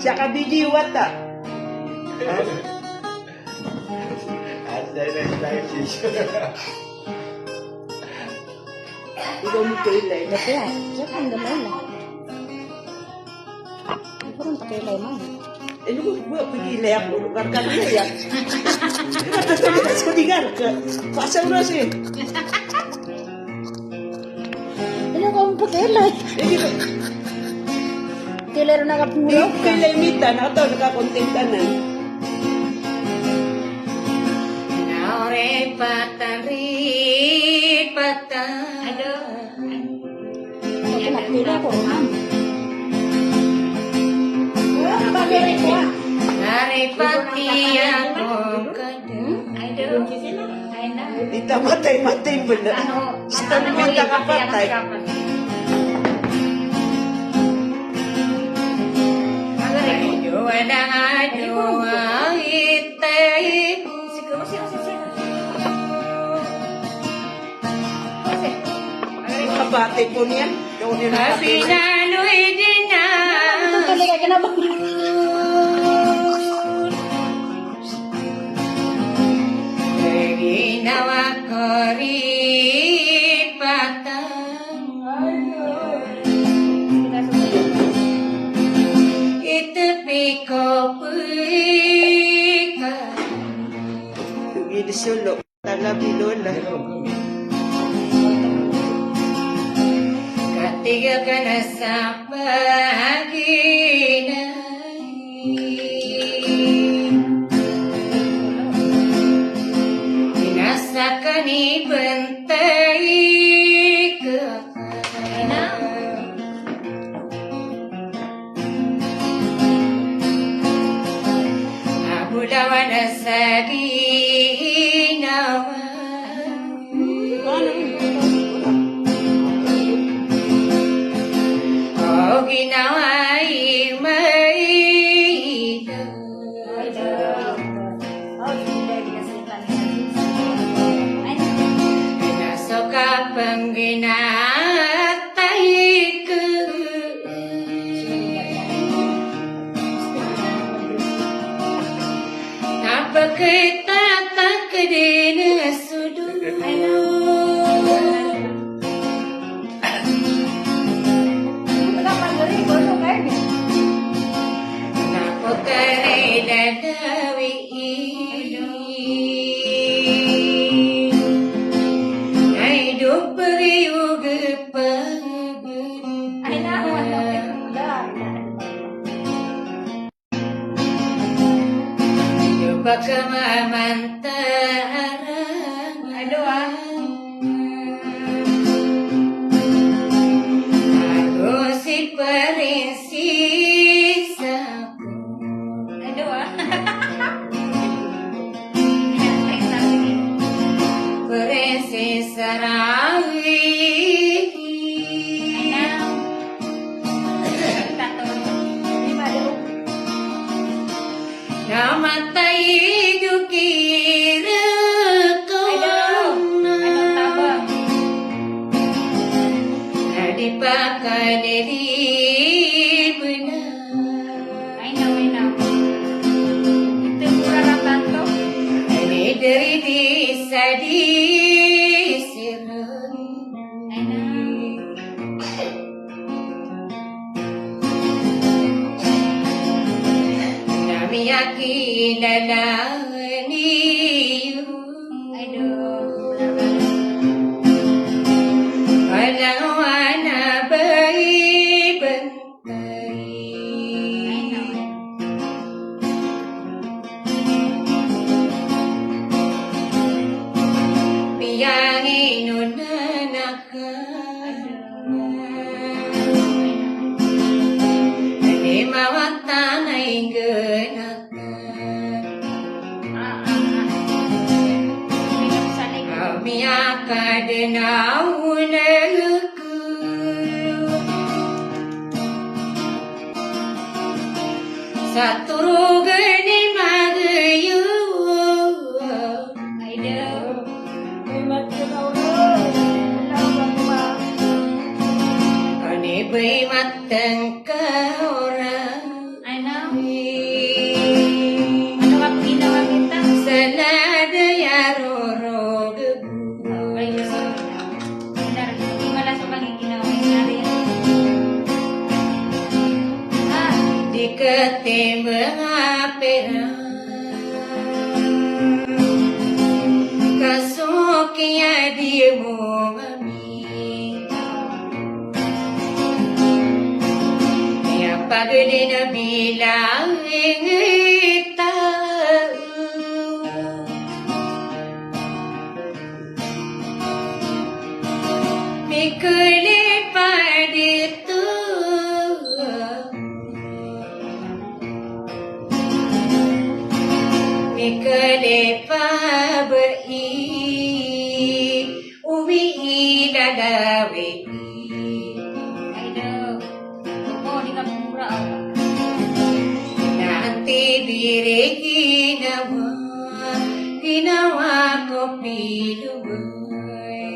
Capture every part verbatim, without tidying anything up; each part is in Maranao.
Saka video wata. Asay na slices. Ikaw mo kailay. Ikaw mo kailay, ma. Ino ko ba pag-ilay ako, karkarkar ilay ako. Matatangas ko di karkar. Pasang na siya. Ino ko ba pag-ilay? Kailay ron a kapngulaw ka. Kailay mita, na katawan ka kontentanan. Na oripatan, ripatan. Aduh. Ito, matila ko, ma'am. Wala ka ba, Mary, ko, ah? Naripati ako ka. Hmm? Ay, do. Ay, na. Di ta matay-matay ba na? Ano? Sita na may nakapatay. Ay, do, wala nga, do, ay, tay. Sige, sige, sige, sige. Kapatay po niyan. Kapinanoy din na. Ginawa ko ripatan. Itepi ko pika. Gidi solo. Talabi lola. Katiga ka na sa paghinay. Inasa ka ni bantay ka. Abulawan a sa ginawa. O ginawa i maila. Na so kapangginatay ko. Na pagkita ta ka di na sudo. Na pagkari na dawi. Ay, do pagayog pag- Ay, na, wala. Di ba ka mamantaran? Ano, ah? Ako si Prinsesa ko. Ano, ah? Prinsesa Rawi. Ano? Tato. Di ba, do? Na matay do kirekam na. Na di pakalilib na. Ay, na, ay, na. Ito, mura na tanto. Ay, na, dari di sa di siran. Ay, na. Na miyakilala niyo. Ay, do. Alangan a ba i bantay. Ay, na. Piyanginoon na ka. Di mawatan a inggen a ka. Ami a Kadnan a ka. Sa torogan i magayo. Ay, daw. Ay, mati na ulo. Ano ba? Ani ba Ay matengka orang. Ay, na. Ano ka ginawa kita? Sa lada ya roro gebu. Ay, Diyos ko. Benar, di malas ko pag-ginawa niya rin. Ah. Di ketimbang a pera. Kaso kiya di mo Iya pagdin a bilang ingita. Mikelipa dito. Mikelipa bai. Umiilalawi. Ay, daw. Opo, di ka mura, oh. Na anti biri ginawa, ginawa ko pilubay.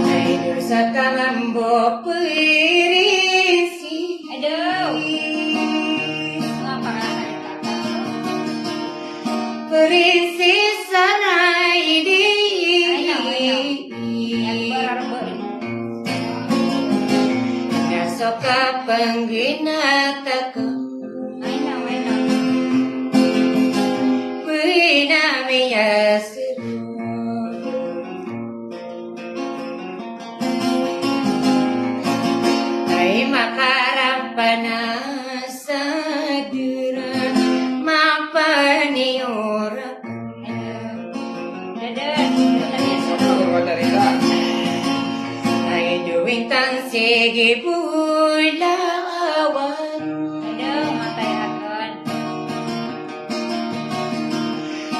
Ay, dosa ka mambo pirisi. Ay, daw. Mga parasay ka. Prinsesa na idi. Ay, naku, ay, naku. Ay, bararba. Na so kapangginata ko. Ay, naku, ay, naku. Pwina miyasir. Ay makarampa na sa dira mapaniyorak. Ay dowintang sige bolawan.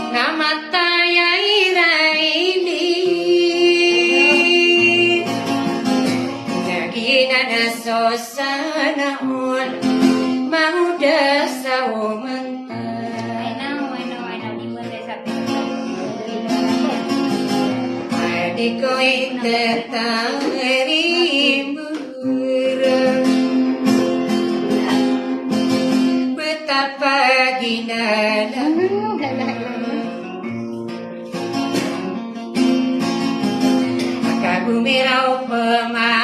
Na matay a ira ili. Na giyanan a so sana all mangoda sa oman. Ay, naku, ay, naku, ay, naku, di mo tayo sabi. Ay, di ko itatang rimbo. Betapa ginala. Ano, galak naman. Maka gumiraw pema-